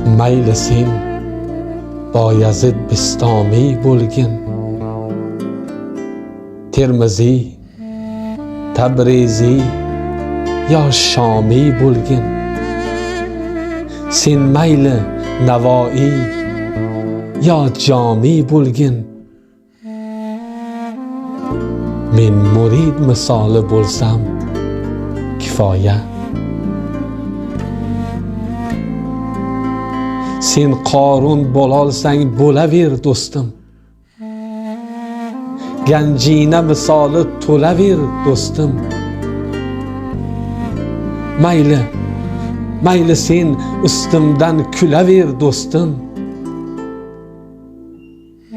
Mayli sen Boyazid Bistomiy bo'lgin, Termiziy, Tabriziy yo Shomiy bo'lgin. Sen mayli Navoiy yo Jomiy bo'lgin. Men murid misoli bo'lsam kifoya. Sen Qorun bo'lolsang bo'laver do'stim. Ganjina misoli to'laver do'stim. Mayli, mayli sen ustimdan kulaver do'stim.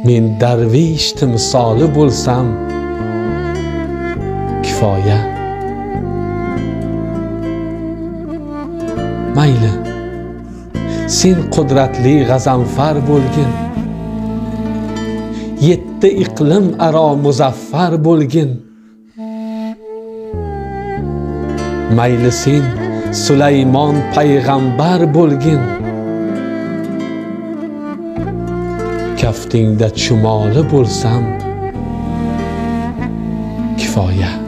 Men darvish timsoli bo'lsam kifoya. Mayli, sen qudratli G'azanfar bo'lgin. 7 iqlim aro muzaffar bo'lgin. Mayli sen Sulaymon payg'ambar bo'lgin. Kaftingda chumoli bo'lsam kifoya.